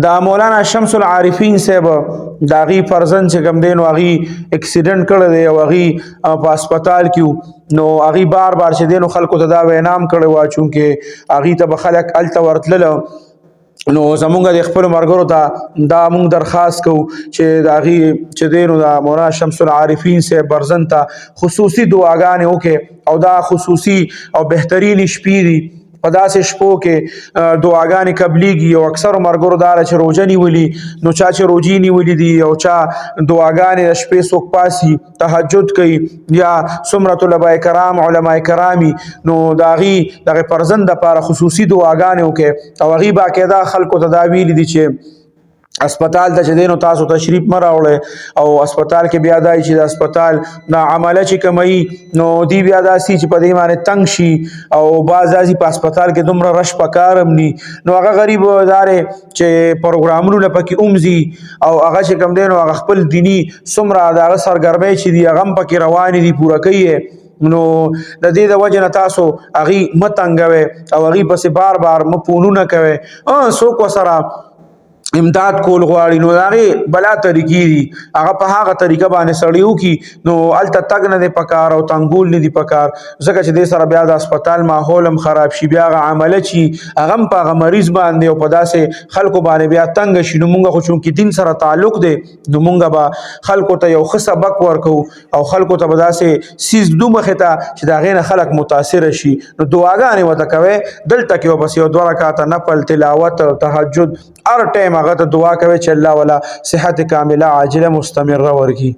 دا مولانا شمس العارفین صاحب دا غي فرزند چې کم دین واغي اکسیډنټ کړی دی او غي په هسپتال کې، نو هغه بار بار چې دینو خلکو ته دا وینام کړی و، چونکه هغه ته به خلک الته ورتلل. نو زمونږ د خپل مرګرو ته دا مونږ درخواست کو چې دا غي چې دینو دا مولانا شمس العارفین صاحب برزن ته خصوصي دعاګانې وکي، او دا خصوصي او بهترین شپې دي، په داسې شپو کې دعاګانې قبليږي. او اکثر مرګرو دار چې روزه نیولي، نو چا چې روزي نیولي دي او چا دعاګانې د شپې څوک پاسي تهجد کوي یا څومره طلبه کرام، علما کرامي، نو داغي دغه پرزند لپاره خصوصي دعاګانې وکي. او هغه باقاعده خلکو ته دا ویلي دي چې اسپیټال ته چې دینو تاسو تشریف مه راوړئ، او اسپیټال کې بیا دای چې د اسپیټال دا عمله چې کموي، نو دی بیا داسي چې په دې باندې تنگ شي، او بعض داسي په اسپیټال کې دومره رش پکارم ني، نو هغه غریب ادارې چې پروګرامونو لپاره کې اومزي او هغه چې کم دی نو هغه خپل دینی څومره د هغه سرګرمۍ چې دي هغه هم پکې روانې دي، پوره کوي. نو د دې د وجه نه تاسو هغه متنګوي او هغه پسې بار بار مپونونه کوي. څوک وسره امداد کول غواړي، نو هغه بلا طریقې دي، هغه په هغه طریقه باندې سړیو کی، نو الته تګ نه دی پکار او تنګول نه دی پکار، ځکه چې د سره بیا د هسپتال ماحول هم خراب شي، بیا هغه عمله چی هغه هم په هغه مریض باندې او په داسې خلکو باندې بیا تنګ شي. نو مونږ خو چونکې دین سره تعلق دی، نو مونږ به خلکو ته یو ښه سبق ورکو او خلکو ته به داسې سیز دو مخې ته چې د هغې نه خلک متاثر شي. نو دعاګانې ورته کوي دلته کې، بس یو دوه رکعاته نفل، تلاوت، تهجد، هر ټایم هغه ته دعا کوي چې الله ولا صحت کامله، عاجله، مستمره ورکي.